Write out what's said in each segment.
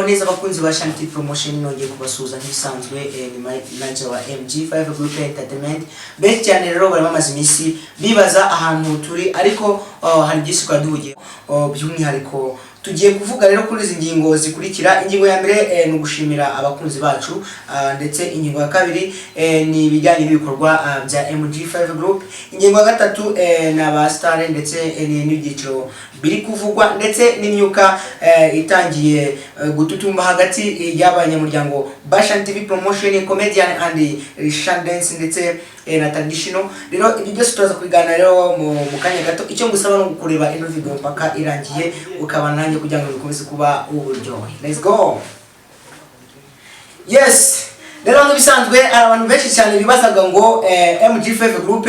Neza abakunzi ba Shanti Promotion, nongeye kubasuhuza nk'ibisanzwe. Ni manager wa MG5 Group Entertainment. Benshi cyane rero bari bamaze iminsi bibaza ahantu turi, ariko hari byinshi twari duhugiye. By'umwihariko tugiye kuvuga rero kuri izi ngingo zikurikira. Ingingo ya mbere ni ugushimira abakunzi bacu, ndetse ingingo ya kabiri ni ibijyanye n'ibikorwa bya MG5 Group. Ingingo ya gatatu ni abasitari, ndetse n'ibyiciro biri kuvugwa, ndetse n'imyuka itangiye gututumba hagati y'abanyamuryango ba Shanti TV Promotion, Comedian and Shandance, ndetse na Traditional. Rero ibyo byose turaza kubiganira rero mu kanya gato. Icyo ngusaba ni ukureba ino video mpaka irangiye, ukaba nanjye kugira ngo bikomeze kuba uburyohe. Let's go! Yes, rero nk'ibisanzwe hari abantu benshi cyane bibazaga ngo MG5 Group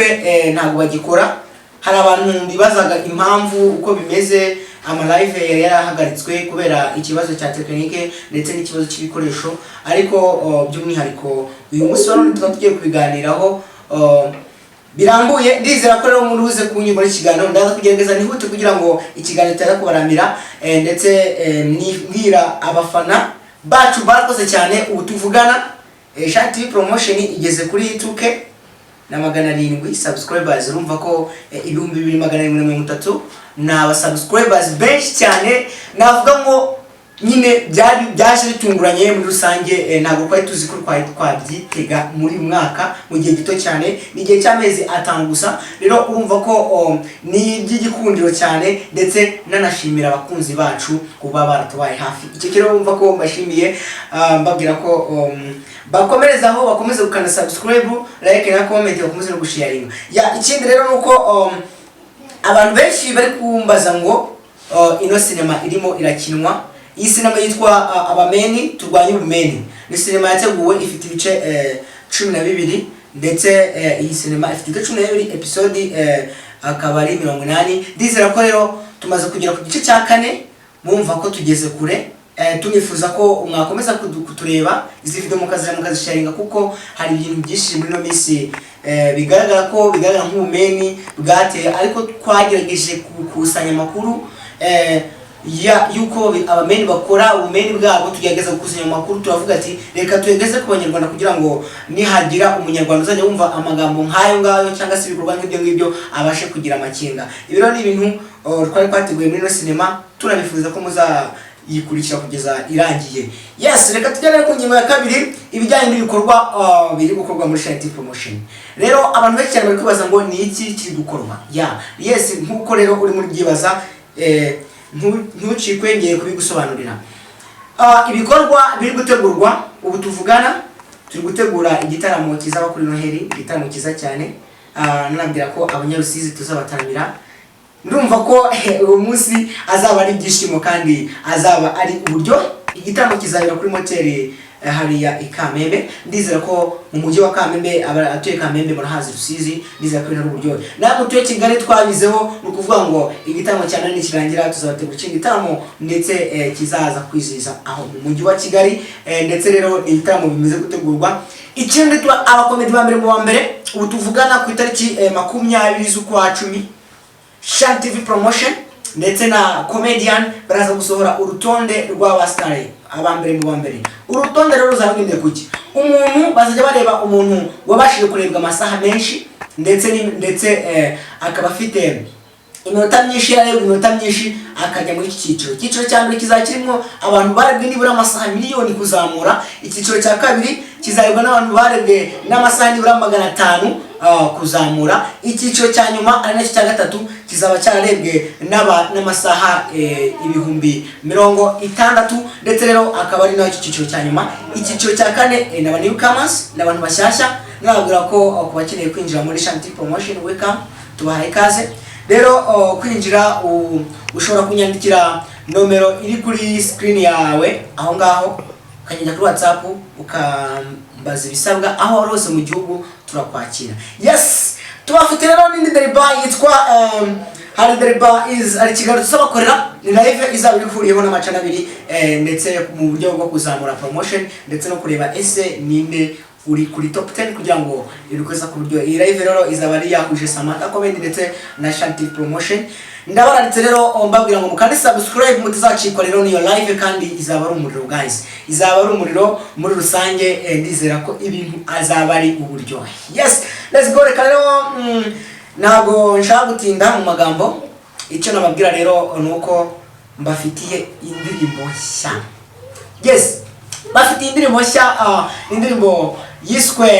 ntabwo bagikora. Hari abantu bibazaga impamvu, uko bimeze. Ama live yari yarahagaritswe kubera ikibazo cya tekinike ndetse n'ikibazo cy'ibikoresho, ariko by'umwihariko uyu munsi wa none tukaba tugiye kubiganiraho birambuye. Ndizera ko rero muri buze kunyura muri ikiganiro. Ndaza kugerageza nihute kugira ngo ikiganiro kitaza kubaramira, ndetse nibwira abafana bacu barakoze cyane. Ubu tuvugana Shanti TV Promotion igeze kuri 2K na 700 subscribers. Urumva ko 2730 ni aba subscribers benshi cyane. Navuga ngo nyine byari byaje bitunguranye muri rusange, ntabwo twari tuzi ko twari twabyitega muri uyu mwaka mu gihe gito cyane, ni igihe cy'amezi 5 gusa. Rero urumva ko ni iby'igikundiro cyane, ndetse nanashimira abakunzi bacu kuba baratubaye hafi. Icyo rero urumva ko mbashimiye, mbabwira ko bakomerezaho, bakomeze gukanda subscribe, like na comment, bakomeze no gusharinga. Ya, ikindi rero ni uko abantu benshi bari kumbaza ngo ino sinema irimo irakinwa. Iyi sinema yitwa Abameni Turwanye Ubumeni. Ni sinema yateguwe, ifite ibice 12, ndetse iyi sinema ifite ibice 12, episode akaba ari 80. Ndizera ko rero tumaze kugera ku gice cya kane, mumva ko tugeze kure. Tunifuza ko mwakomeza kutureba izi video, mukazira mukazisharinga, kuko hari ibintu byinshi muri ino minsi bigaragara ko bigaragara nk'ubumeni bwateye, ariko twagerageje gukusanya amakuru ya yuko abameni bakora ubumeni bwabo. Tugerageza gukusanya amakuru, turavuga ati reka tuyageze ku Banyarwanda, kugira ngo nihagira Umunyarwanda uzajya wumva amagambo nk'ayo ngayo cyangwa se ibikorwa nk'ibyo ngibyo abashe kugira amakenga. Ibi rero ni ibintu twari twateguye muri ino sinema, tunabifuza ko muzayikurikira kugeza irangiye. Yes, reka tujye rero ku ngingo ya kabiri, ibijyanye n'ibikorwa biri gukorwa muri Shanti Promotion. Rero abantu benshi cyane bari kwibaza ngo ni iki kiri gukorwa. Ya, yes, nk'uko rero uri muri byibaza, ntucikwe, ngiye kubigusobanurira. Ibikorwa biri gutegurwa ubu tuvugana, turi gutegura igitaramo kizaba kuri Noheli, igitaramo cyiza cyane. Nanabwira ko Abanyarusizi tuzabataramira. Ndumva ko uwo munsi azaba ari ibyishimo kandi azaba ari uburyo. Igitaramo kizabera kuri moteri hariya i Kamembe. Ndizera ko mu mujyi wa Kamembe, abatuye Kamembe murahazi, Rusizi, ndizera ko ibintu ari uburyohe. Namwe mutuye Kigali twabizeho, ni ukuvuga ngo igitaramo cya Noheli nikirangira tuzabategura ikindi gitaramo, ndetse kizaza kwizihiza aho mu mujyi wa Kigali. Ndetse rero ni ibitaramo bimaze gutegurwa. Ikindi, abakomedi ba mbere mu wa mbere, ubu tuvugana ku itariki 20 z'ukwa 10, Shan TV Promotion ndetse na Comedian baraza gusohora urutonde rw'abasitari abambere mu ba mbere. Urutonde rero ruzaba rugendeye kuki? Umuntu bazajya bareba umuntu wabashije kurebwa amasaha menshi, ndetse ndetse akaba afite iminota myinshi, yarebwa iminota myinshi, akajya muri iki cyiciro. Icyiciro cya mbere kizaba kirimo abantu barebwe nibura amasaha 1,000,000 kuzamura. Icyiciro cya kabiri kizarebwa n'abantu barebwe n'amasaha nibura 500 kuzamura. Icyiciro cya nyuma, ari nacyo cya gatatu, kizaba cyararebwe n'amasaha 60,000, ndetse rero akaba ari nacyo cyiciro cya nyuma. Icyiciro cya kane ni aba newcomers, ni abantu bashyashya. Nababwira ko ku bakeneye kwinjira muri Shanti Promotion, welcome, tubahaye ikaze. Rero kwinjira ushobora kunyandikira nomero iri kuri screen yawe aho ngaho, ukagenda kuri WhatsApp ukambaza ibisabwa. Aho wari hose mu gihugu turakwakira. Yes, tubafite rero n'indi deriba yitwa Hari Deriba is ari ikiganiro tuzabakorera, ni live izaba ihuriyeho n'amacana abiri, ndetse mu buryo bwo kuzamura promotion ndetse no kureba ese ninde uri kuri top 10 kugira ngo ibikoza ku buryo. Iyi live rero izaba ari yahuje Samantha Comedy ndetse na Shanti Promotion. Ndabararitse rero, mbabwira ngo mukande subscribe mutazacikwa rero niyo live, kandi izaba ari umuriro, guys, izaba ari umuriro muri rusange. Ndizera ko ibintu azaba ari uburyohe. Yes, let's go. Reka rero, ntabwo nshaka gutinda mu magambo. Icyo nababwira rero ni uko mbafitiye indirimbo nshya. Yes, bafitiye indirimbo nshya, indirimbo yiswe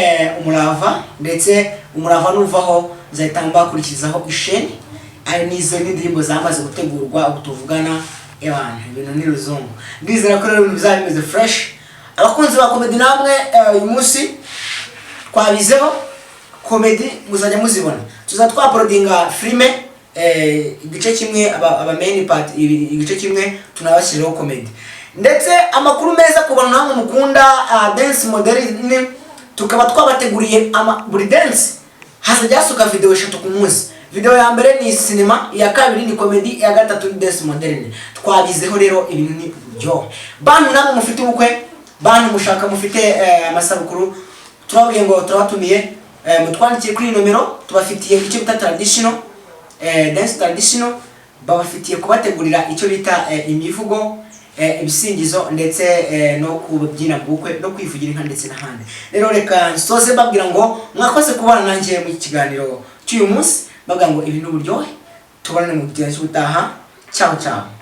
"Umurava", ndetse "Umurava" nuvaho nzahita mbakurikizaho "Isheni". Ayo nizo ni indirimbo zamaze gutegurwa ubu tuvugana. Ebana, ibintu ni ruzungu. Ndizera ko rero ibintu bizaba bimeze fresh. Abakunzi ba comedy namwe, uyu munsi twabizeho comedy, muzajya muzibona. Tuzajya twauploadinga filime, igice kimwe, aba main part, igice kimwe tunabashyirireho comedy. Ndetse amakuru meza ku bantu namwe mukunda dance modern, tukaba twabateguriye buri dance hazajya hasuka video eshatu ku munsi. Video ya mbere ni sinema, iya kabiri ni comedy, iya gatatu ni dance modern. Twabizeho rero, ibintu ni uburyohe. Bantu namwe mufite ubukwe, bantu mushaka mufite amasabukuru, turababwiye ngo turabatumiye. Mutwandikiye kuri iyi nomero. Tubafitiye icyo bita traditional dance traditional, babafitiye kubategurira icyo bita imivugo, ibisingizo, ndetse no kubyina mu bukwe no kwivugira inka ndetse n'ahandi. Rero reka nsoze mbabwira ngo mwakoze kubana nanjye mu kiganiro cy'uyu munsi, mbabwira ngo ibi ni uburyohe. Tubonane mu kiganiro cy'ubutaha. Ciao ciao.